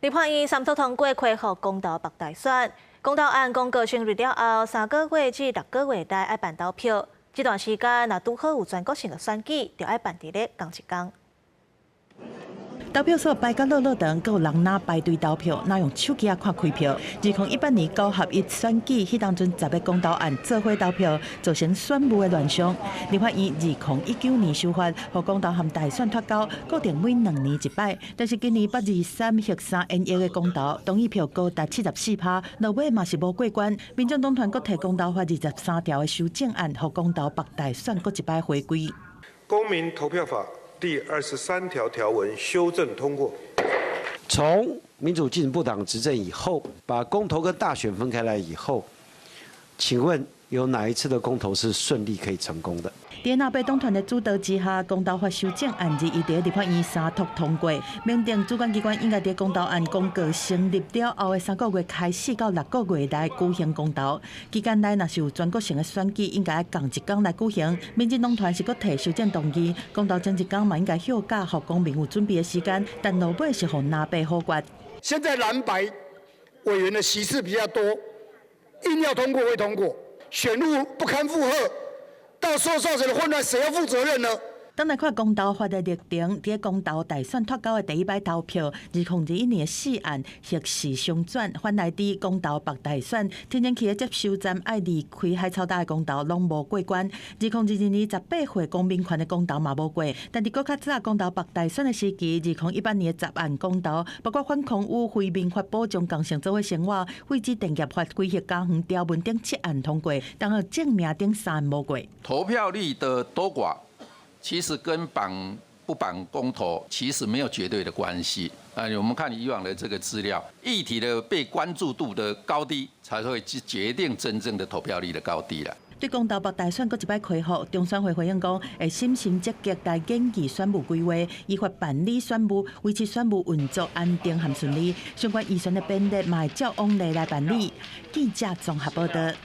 立法院三讀通過恢復公投北大選，公投案公告成立了後，3個月至6個月內愛辦投票。這段時間若拄好有全國性的選舉，就愛辦佇咧仝一工。投票所排甲落落長，閣有人若排隊投票，若用手機仔看開票。2018年九合一選舉，彼當陣10個公投案做伙投票，造成選務的亂象。立法院2019年修法，予公投和大選脫鈎，固定每2年一擺。但是今年八二三核三延役的公投，同意票高達74趴，落尾嘛是無過關。民眾黨團閣提公投法23條的修正案，予公投北大選閣一擺回歸。公民投票法第23條條文修正通過。從民主進步黨執政以後，把公投跟大選分開來以後，請問有哪一次的公投是順利可以成功的？佇藍白黨團的主導之下，公投法修正案21佇立法院三讀通過，明定主管機關應該佇公投案公告成立了後的3個月開始到6個月內舉行公投。期間內若是有全國性的選舉，應該仝一工來舉行。民進黨團是閣提修正動議，公投前一工嘛應該休假，予公民有準備的時間，但落尾是予藍白否決。現在藍白委員的席次比較多，硬要通過會通過，選務不堪負荷。到時候造成的混亂，誰要負責任呢？轉來看公投法的歷程，佇公投大選脫鈎的第一擺投票，2021年的四案核四雙轉，反來佇公投北大選，天然氣的接收站愛離開海草島的公投攏無過關。2022年18歲公民權的公投嘛無過，但佇閣較早公投北大選的時期，2018年的十案公投，包括反空污、非民法保障共性做伙生活、廢止電業法、規劃家園條文等七案通過，但係正名等三案無過。投票率的多寡，其實跟綁不綁公投其實沒有絕對的關係。啊，我們看以往的這個資料，議題的被關注度的高低，才會去決定真正的投票率的高低啦。對公投北大選閣一擺恢復，中選會回應講，會審慎積極來研議選務規劃，依法辦理選務，維持選務運作安定和順利。相關預算的編列嘛會照往例來辦理。記者綜合報道。